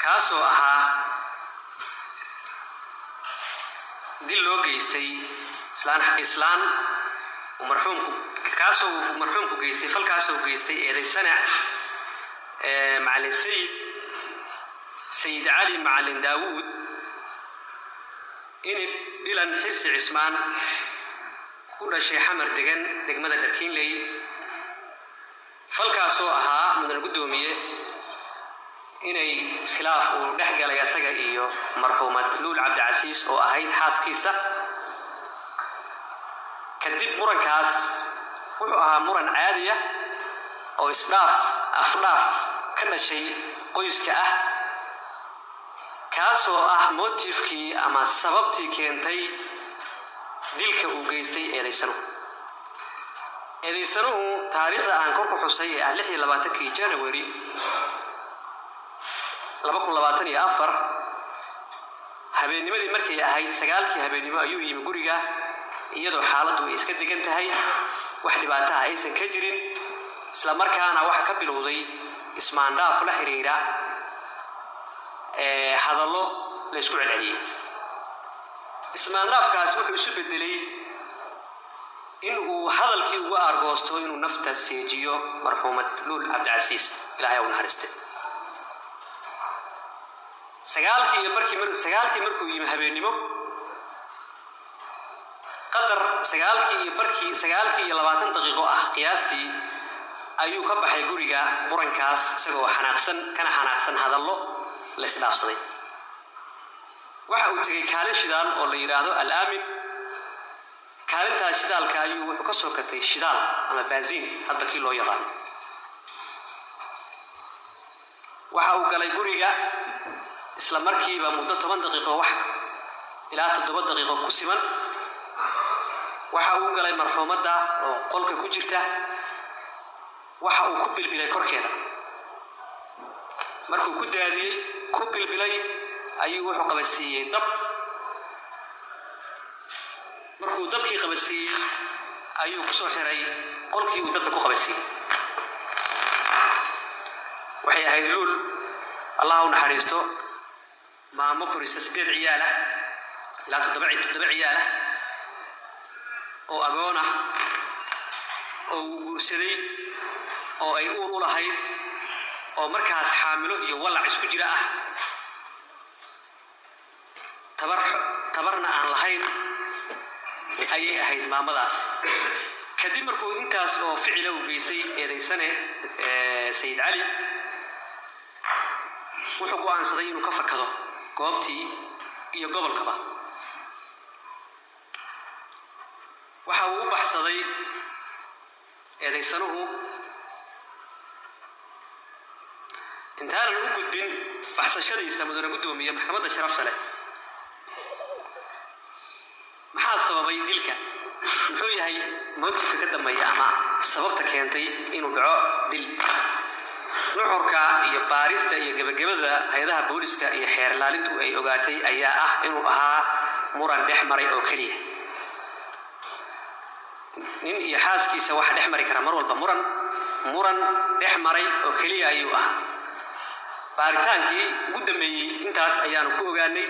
Kaasoo ahaa dil loo geystay islaan marxuumku, kaasoo uu marxuumku geystay. Falkaasoo geystay eedaysane Macalin Sayid Cali Macalin Daawuud Inib Bilan Xirsi Cismaan, ku dhashay Xamar, degan degmada Dharkiinley. Falkaasoo ahaa, mudan guddoomiye, inay khilaaf uu dhex galay asaga iyo marxuumad Luul Cabdicasiis oo ahayd xaaskiisa. Kadib murankaas wuxuu ahaa muran caadiya oo isdhaaf afdhaaf ka dhashay qoyska ah, kaasoo ah motifkii ama sababtii keentay dilka uu geystay eedaysanuhu. Eedaysanuhu taariikhda aan kor ku xusay ee ah 26-kii January 2024, habeennimadii markay ahayd 9-kii habeennimo, ayuu yimi guriga iyadoo xaaladdu ay iska degan tahay, wax dhibaataha aysan ka jirin. Isla markaana waxa ka bilowday ismaandhaaf la xiriira hadallo la isku celceliyey. Ismaandhaafkaas wuxuu isu bedelay in uu hadalkii uga aargoosto inuu nafta seejiyo marxuumad Luul Cabdicasiis, Ilahay u naxariiste. 9-kii iyo barkii, 9-kii markuu yimi habeennimo, qadar 9-kii iyo barkii, 9:20 ah qiyaastii, ayuu ka baxay guriga murankaas, isagoo xanaaqsan, kana xanaaqsan hadallo la isdhaafsaday. Waxa uu tegey kaalin shidaal oo la yidhaahdo Al Aamin. Kaalintaas shidaalka ayuu wuxuu ka soo katay shidaal ama baasiin, hadba kii loo yaqaano. Waxa uu galay guriga isla markiiba muddo 10 daqiiqo wax ilaa 7 daqiiqo ku siman. Waxa uu galay marxuumadda oo qolka ku jirta. Waxa uu ku bilbilay korkeeda. Markuu ku daadiyey, ku bilbilay, ayuu wuxuu qabasiiyey dab. Markuu dabkii qabasiiyey ayuu kusoo xiray qolkii uu dabka ku qabasiiyey. Waxay ahayd Luul, Allah u naxariisto, maamo korisa sideed ciyaal ah ilaa toddoba ciyaal ah oo agoon ah oo uu guursaday oo ay uur u lahayd, oo markaas xaamilo iyo walac isku jira ah, tabar tabarna aan lahayn ayay ahayd maamadaas. Kadib markuu intaas oo ficila uu geystay eedaysane Sayid Cali, wuxuu go'aansaday inuu ka fakado goobtii iyo gobolkaba. Waxa uu u baxsaday eedaysanuhu. Intaanan u gudbin baxsashadiisa, mudane guddoomiye, maxkamadda sharafta leh, maxaa sababay dilka? Muxuu yahay motifka ka dambeeya ama sababta keentay inuu dhaco dil? Nuxurka iyo baarista iyo gebagabada hay-adaha booliska iyo xeer ilaalintu ay ogaatay ayaa ah inuu ahaa muran dhex maray oo keliya. Nin iyo xaaskiisa waxa dhex mari kara mar walba muran. Muran dhex maray oo keliya ayuu ahaa. Baaritaankii ugu dambeeyey intaas ayaanu ku ogaanay.